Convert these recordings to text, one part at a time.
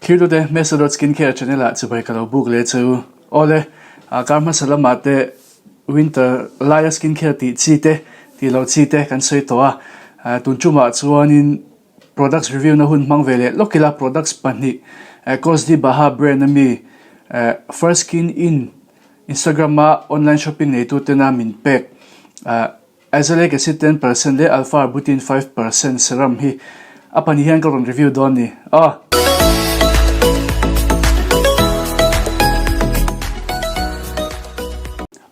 Thirtute Mesodot Skincare channel ah chibai ka lo buk leh che u. Awle, kar hmasa lamah te winter laia skincare tih chi te, tih loh chi te kan sawi tawh a. Tun tumah chuanin products review na hun hmang ve leh lawk ila products pahnih Cosdi Baha brand ami First Skin In Instagram a online shopping neitu tena min pek Azelaic acid 10% leh Alpha arbutin 5% serum hi a pahnih hian ka rawn review dawn ni. Aw.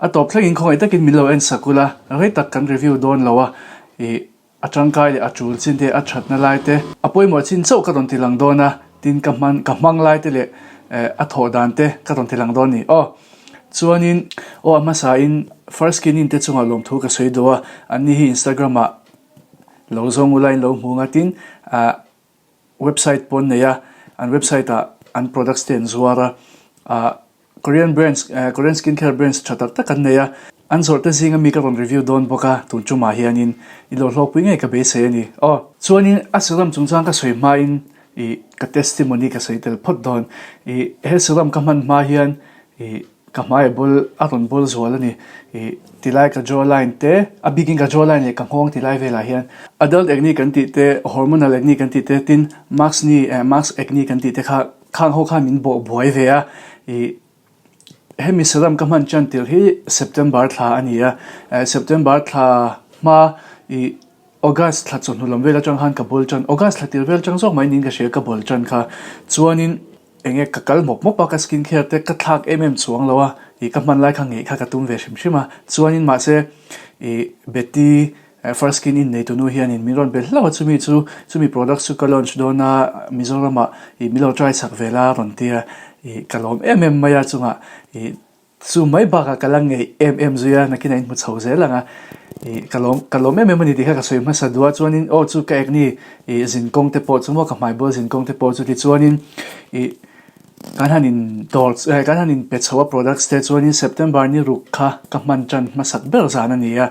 A tawp thlengin khawngaih takin min lo en sak ula, rei tak kan review dawn lo a, ih a tangkai leh a tul chin te, a thatna lai te, a pawimawh chin chauh ka rawn ti lang dawn a, tin ka hman ka hmang lai te leh a thawh dan te ka rawn ti lang dawn ni. Aw. Chuanin aw a hmasain First Kinin te chungah lawmthu ka sawi duh a, anni hi Instagram ah lo zawng ula in lo hmu ang a tin ah website pawh an nei a, an website ah an products te an zuar a, ah Korean brands Korean skincare brands tha tak tak an nei a, an zawrh te zinga mi ka rawn review dawn bawk a tun tumah hianin i lo hlawkpui ngei ka beisei a ni. Aw. Chuanin a serum chungchang ka sawi hmain Ih, ka testimony ka sawi tel phawt dawn. Ih, he serum ka hman hma hian ih ka hmai a bawl a rawn bawl zual a ni. Ih, tilai ka jaw line te, a bikin ka jaw line leh ka nghawng tilai velah hian adult acne kan tih te, hormonal acne kan tih te, tin mask ni eh mask acne kan tih te kha khang ho khan min bawh buai ve a. Ih, hemi serum ka hman tan tirh hi September thla a ni a. Eh, September thla hma ih August thla chawhnu lam vel atang khan ka bawl tan, August thla tir vel atang zawk mai niin ka hria ka bawl tan kha. Chuanin enge ka kal mawp mawp a, ka skin care te ka thlak em em chuang lo a, ih ka hman lai kha ngeih kha ka tum ve hrim hrim a. Chuanin mahse ih Betty first skin in nei tunu hianin min rawn be hlauh a, chumi chu chumi product chu ka launch dawn a Mizoramah ih min lo try chak ve la a rawn ti a, ih ka lawm em em mai a chungah ih Chu mai bakah ka la ngeih em em zui a, nakin a inhmu chho zel ang a, ih ka lawm ka lawm em em a ni tih kha ka sawi hmasa duh a, chuanin aw chu ka ekni ih zin kawng te pawh chu maw ka hmai bawl zin kawng te pawh chu tichuanin ih kan han in dawr eh kan han in pe chho a products te chuanin September ni ruk kha ka hman tan hmasak ber zan a ni a,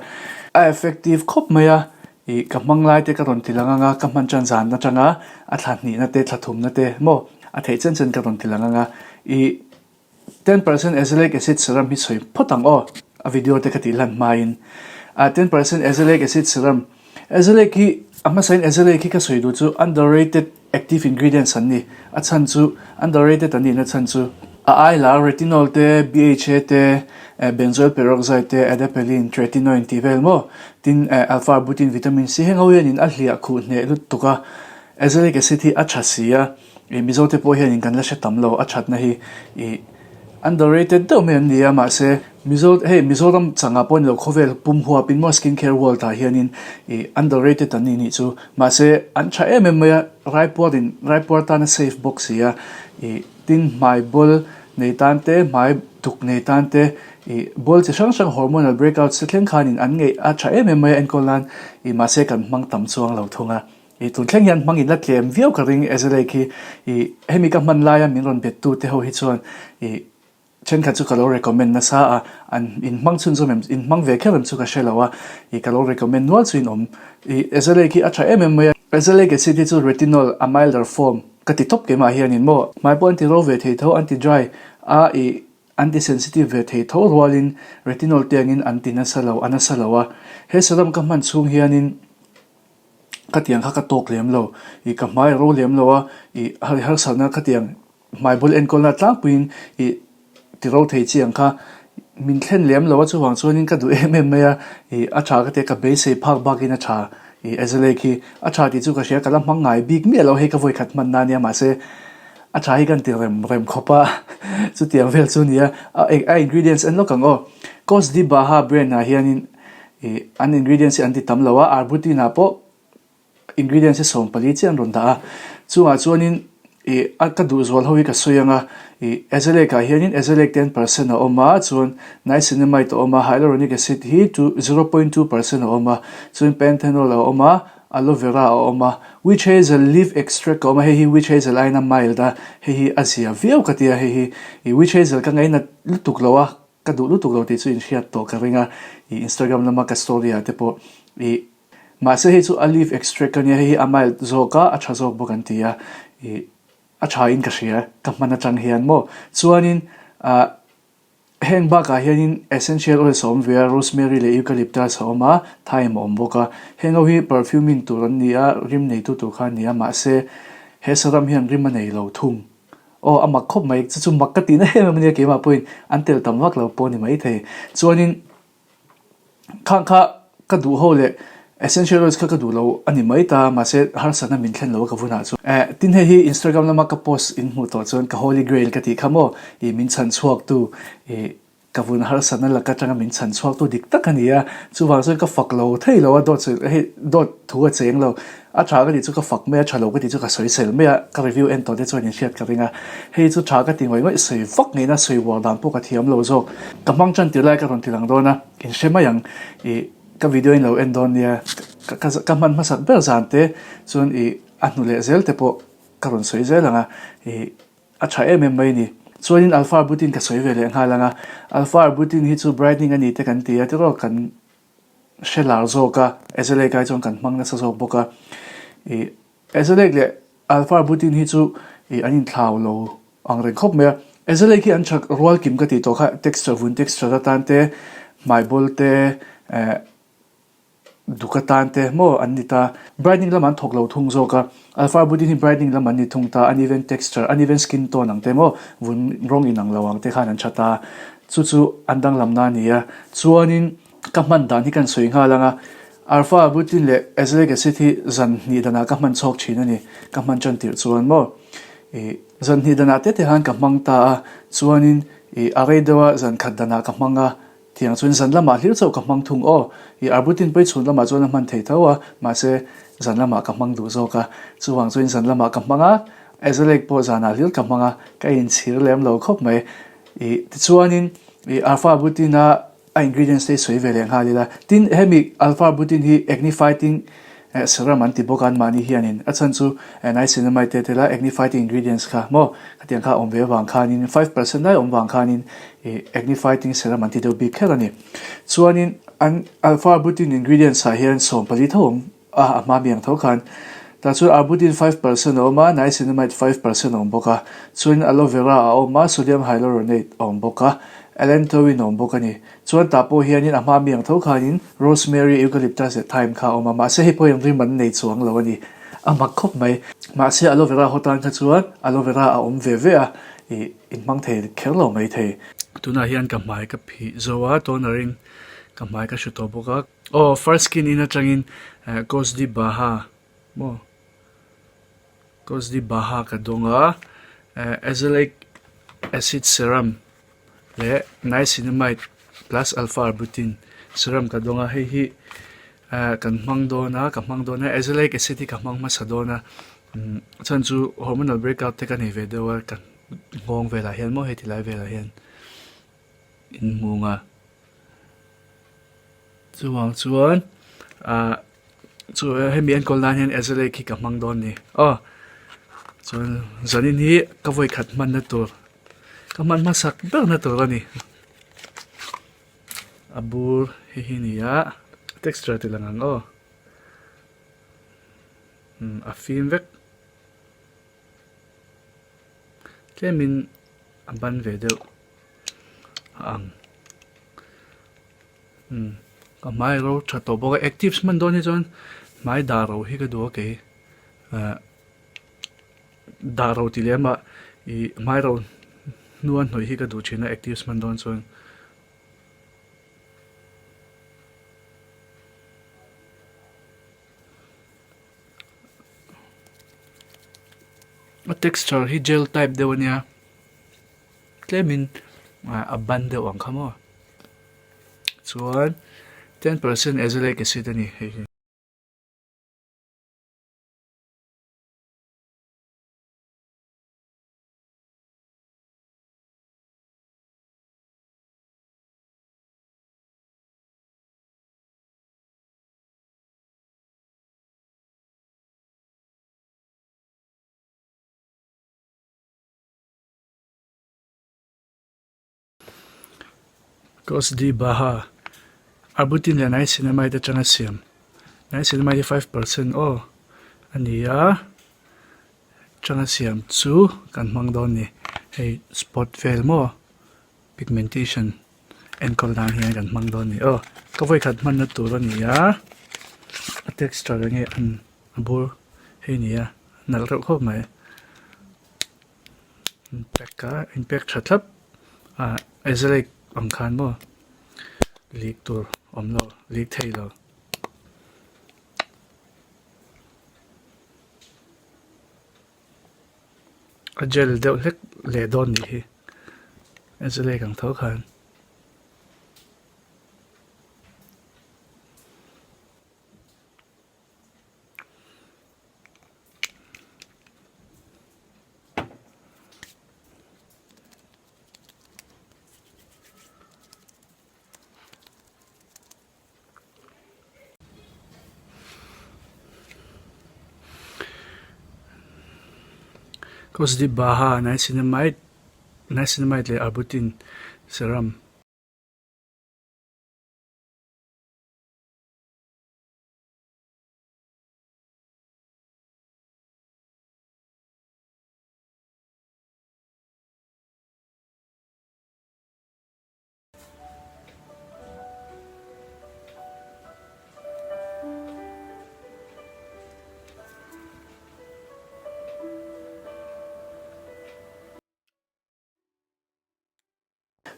a effective khawp mai a, ih ka hmang lai te ka rawn ti lang ang a, ka hman tan zan atanga a thla hnihna te thla thumna te maw a theih chen chen ka rawn ti lang ang a, ih. 10% azelaic acid serum hi sawi phawt ang aw, a video te ka tih hlan hmain. Ah 10% azelaic acid serum, azelaic hi a hmasain azelaic hi ka sawi duh chu underrated active ingredients an ni, a chhan chu underrated an nihna chhan chu a ai lar retinol te, BHA te, benzoyl peroxide te, adapalene, tretinoin tih vel maw, tin alpha arbutin, vitamin C heng ho hianin a hliah khuh hneh lutuk a, azelaic acid hi a tha si a. Ih Mizo te pawh hianin kan la hre tam lo a thatna hi ih underrated deuh mai an ni a mahse Mizo hei Mizoram changah pawh ni lo khawvel pum huapin maw skin care world ah hianin ih underrated an ni nih chu mahse an tha em em mai a raipuarin raipuar tan a safe bawk si a ih tin hmai bawl nei tan te hmai duk nei tan te ih bawl chi hrang hrang hormonal breakouts te thleng khanin an ngeih a tha em em mai a enkawl nan ih mahse kan hmang tam chuang lo thung a. Ih tun thleng hian hmangin la tlem viau ka ring Azelaic hi ih hemi ka hman laia min rawn bet tu te ho hi chuan ih thenkhat chu ka lo recommend nasa a, an in hmang chhunzawm em in hmang ve kher em chu ka hre lo a, ih ka lo recommend nual chu in awm. Ih Azelaic hi a tha em em mai a. Azelaic acid hi chu retinol a milder form ka ti tawp keimah hianin maw hmai pawh an ti ro ve thei tho an ti dry a ih an ti sensitive ve thei tho rualin retinol te angin an ti nasa lo a nasa lo a. He serum ka hman chhung hianin Khatiang kha ka tawk lem lo, ih ka hmai a ro lem lo a, ih harsatna khatiang hmai bul enkawlna tlangpuiin ih ti ro thei chi ang kha min thlen lem lo a, chuvang chuanin ka duh em em mai a, ih a tha ka tia ka beisei phak bakin a tha, ih Azelaic hi a tha tih chu ka hria ka la hmang ngai bik miah lo hei ka vawi khat hman na nia mahse a tha hi kan ti rem rem khawp a chutiang vel chu nia a ingredients en lawk ang aw Cos Di Baha brand ah hianin Ih, an ingredients hi an ti tam lo a, arbutin ah pawh ingredients hi 14 chiah an rawn dah a. Chungah chuanin ih a ka duh zual ho hi ka sawi ang a, ih azelaic ah hianin azelaic 10% a awm a, chuan niacinamide a awm a, hyaluronic acid hi two 0.2% a awm a, chuan panthenol a awm a, aloe vera a awm a, witch hazel leaf extract a awm a, hei hi witch hazel aiin a mild a, hei hi a zia viau ka ti a, hei hi ih witch hazel ka ngainat lutuk lo a, Ka duh lutuk lo tih chu inhriat tawh ka ring a, ih Instagram lama ka story ah te pawh ih mahse hei chu a leaf extract a nia, hei hi a mild zawk a, a tha zawk bawk an ti a, ih A tha in ka hria ka hman atang hian maw. Chuanin ah heng bakah hianin essential oils a awm ve a, rosemary leh eucalyptus a awm a, thyme a awm bawk a. Heng ho hi perfuming tur an ni a, rim neitu tur kha an ni a, mahse he serum hian rim a nei lo thung. Aw a mak khawp mai, chu chu mak ka tihna em em a nia keimah pawhin an tel tam vak lo pawh a ni maithei. Chuanin Khang kha ka duh ho leh essential oils kha ka duh lo a ni mai ta, mahse harsatna min thlen lo a ka vunah chuan. Eh, tin hei hi Instagram lama ka post in hmuh tawh chuan ka holy grail ka tih kha maw, ih min chhan chhuak tu, ih ka vun harsatna lak atanga min chhan chhuak tu dik tak a ni a, chuvang chuan ka fak lo thei lo a, dawt sawi hei dawt thu a cheng lo, a tha ka tih chu ka fak mai a, tha lo ka tih chu ka sawisel mai a, ka review en tawh te chuan in hriat ka ring a, hei chu tha ka ti ngawih ngawih sawi vak ngei na sawi uar dan pawh ka thiam lo zawk. Ka hmang tan tir lai ka rawn ti lang dawn a, in hre mai ang ih ka video in lo en dawn nia ka ka ka hman hmasak ber zan te chuan ih a hnu leh zel te pawh ka rawn sawi zel ang a ih a tha em em mai a ni. Chuanin alpha arbutin ka sawi ve leh nghal ang a, alpha arbutin hi chu brightening a ni te kan ti a tiraw kan hre lar zawk a, azelaic ai chuan kan hmang nasa zawk bawk a ih azelaic leh Alpha Arbutin hi chu ih an inthlau lo ang reng khawp mai a. Azelaic hi an chak rual kim ka tih tawh kha texture vun texture atan te, hmai bawl te, eh duk atan te maw an ni ta. Brightening lam an thawk lo thung zawk a. Alpha Arbutin hi brightening lam an ni thung ta, uneven texture, uneven skin tone ang te maw vun rawng inang lo ang te khan an tha ta. Chu chu an danglamna a ni a. Chuanin. Ka hman dan hi kan sawi nghal ang a, Alpha Arbutin leh Azelaic acid hi zan hnih danah ka hman chhawk thin a ni, ka hman tan tirh chuan maw ih zan hnih danah te te khan ka hmang ta a, chuanin ih a rei deuh a zan khat danah ka hmang a, tiang chuan zan lamah hlir chauh ka hmang thung aw, ih Arbutin pawh hi chhun lamah chuan a hman thei tho a, mahse zan lamah ka hmang duh zawk a, chuvang chuan zan lamah ka hmang a, Azelaic pawh zanah hlir ka hmang a, ka inchhir lem lo khawp mai, ih tichuanin ih Alpha Arbutin a A ingredients te hi sawi ve leh nghal ila. Tin, hemi alpha arbutin hi acne fighting serum an ti bawk a anmahni hianin. A chhan chu niacinamide te tela acne fighting ingredients kha maw khatiang kha a awm ve avang khanin 5% lai awm vang khanin acne fighting serum an ti deuh bik kher a ni. Chuanin an alpha arbutin ingredients ah hian 14 tho awm a, a hma mi ang tho khan. Tah chuan arbutin 5% a awm a, niacinamide 5% a awm bawk a. Chuanin aloe vera a awm a, sodium hyaluronate a awm bawk a, allantoin a awm bawk a ni. Chuan tah pawh hianin a hma mi ang tho khanin rosemary, eucalyptus leh thyme kha a awm a, mahse hei pawh hian rim an nei chuang lo a ni. A mak khawp mai. Mahse aloe vera ho tan kha chuan aloe vera a awm ve ve a, ih inhmang thei kher lo mai thei. Tunah hian ka hmai ka phih zo a, toner in ka hmai ka hru tawh bawk a. Aw first skin in atangin Cosdi Baha maw Cosdi Baha ka dawng a Azelaic acid serum leh niacinamide plus alpha arbutin serum ka dawng a hei hi kan hmang dawn a ka hmang dawn a azelaic acid hi ka hmang hmasa dawn a a chhan chu hormonal breakout te ka nei ve deuh a ka nghawng velah hian maw heti lai velah hian inhmung a. Chuvang chuan ah chu hemi enkawl nan hian azelaic hi ka hmang dawn a ni aw chuan zanin hi ka vawikhat hmanna tur ka hman hmasak berna tur a ni a bur hei hi a ni a texture ti lang ang aw umm a fim vek tlemin a ban ve deuh a ang. Umm ka hmai ro tha tawh bawk a active hman dawn hi chuan hmai dah ro hi ka duh a kei ah dah ro tih leh amah ih hmai ro hnua hnawih hi ka duh thin a active hman dawn chuan. A texture hi gel type deuh a nia tlemin a ban deuh ang kha maw. Chuan 10% azelaic acid a ni hei hi. Cos de Baha Arbutin leh Niacinamide atanga siam Niacinamide hi 5% aw a ni a. Tanga siam chu kan hmang dawn ni. Hei spot vel maw pigmentation enkawl nan hian kan hmang dawn ni aw. Ka vawikhat hmanna tur a ni a, a texture enge an a bur hei ni a nalh reuh khawp mai. An pack a in pack tha thlap a azelaic ang khan maw leak tur awm lo leak thei lo. A gel deuh hlek leh dawn nih hi azelaic ang tho khan. Cosdi Baha niacinamide niacinamide leh arbutin serum.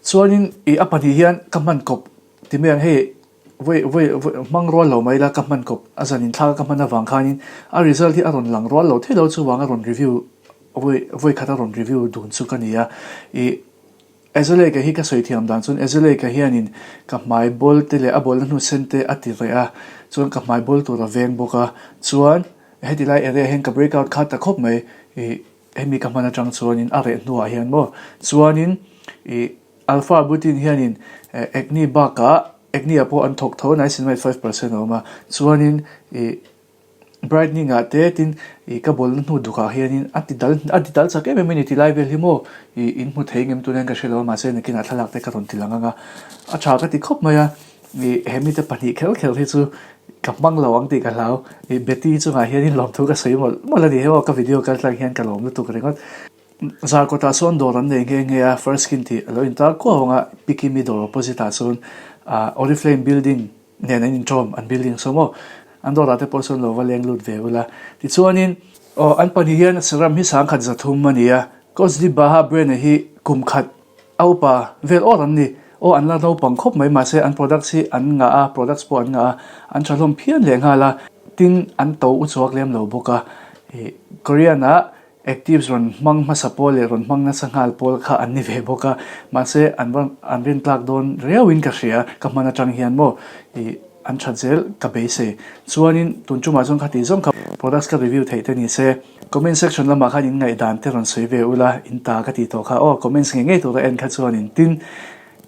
Chuanin ih a pahnih hian ka hman kawp ti mai ang hei vawi vawi vawi hmang rual lo mai ila ka hman kawp a zan inthlak a ka hman avang khanin a result hi a rawn lang rual lo thei lo chuvang a rawn review vawi vawi khat a rawn review dun chu ka ni a ih Azalea hi ka sawi thiam dan chuan Azalea hianin ka hmai bawl te leh a bawlna hnu sen te a ti reh a, chuan ka hmai bawl tur a veng bawk a, chuan heti lai area hian ka break out kha ta khawp mai ih hemi ka hman atang chuanin a reh hnuah hian maw chuanin ih Alpha Arbutin hianin acne bakah acne ah pawh an thawk tho niacinamide 5% a awm a, chuanin ih. Brightening ah te tin ih ka bawlna hnu duk ah hianin a ti dal a ti dal chak em em a ni ti lai vel hi maw ih in hmu thei ngem tuna hian ka hre lo a mahse nakinah thlalak te ka rawn ti lang ang a a tha ka ti khawp mai a ih he mite pahnih kher kher hi chu ka hmang lo ang tih ka hlau ih Betty chungah hianin lawmthu ka sawi mawlh mawlh a ni hei aw ka video kal tlang hian ka lawm lutuk ringawt. Zarkawtah sawn dawr an nei nghe nghe a First Skin tih a lo intar kuau ang a Pikimi dawr opposite ah chuan ah Oriflame building nen an inṭawm an building saw maw an dawrah te pawh sawn lo va leng lut ve ula tichuanin aw an pahnih hian serum hi 10,000 a ni a Cosdi Baha brand a hi kum khat a upa vel awr an ni aw an la naupang khawp mai mahse an products hi an ngah a products pawh an ngah a an tha hlawm phian leh nghal a tin an to u chhuak lem lo bawk a ih Korean ah Actives rawn hmang hmasa pawl leh rawn hmang nasa nghal pawl kha an ni ve bawk a, mahse an va an rin tlak dawn riauin ka hria, ka hman atang hian maw ih an that zel ka beisei. Chuanin tun tumah chuan kha tih zawng kha products ka review theih te ni se, comment section lamah khan in ngaihdan te rawn sawi ve ula, in ta ka tih tawh kha aw, comments ngei ngei tura en kha chuanin tin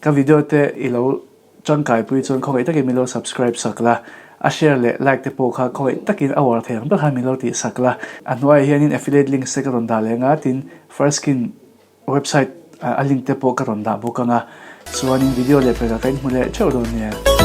ka video te i lo Tangkaipui chuan khawngaih takin min lo subscribe sak la, a share leh like te pawh kha khawngaih takin a uar thei ang ber khan min lo tih sak la. A hnuaiah hianin affiliate links te ka rawn dah leh ang a, tin First Skin website a link te pawh ka rawn dah bawk ang a, chuanin video leh pekah ka inhmu leh theuh dawn nia.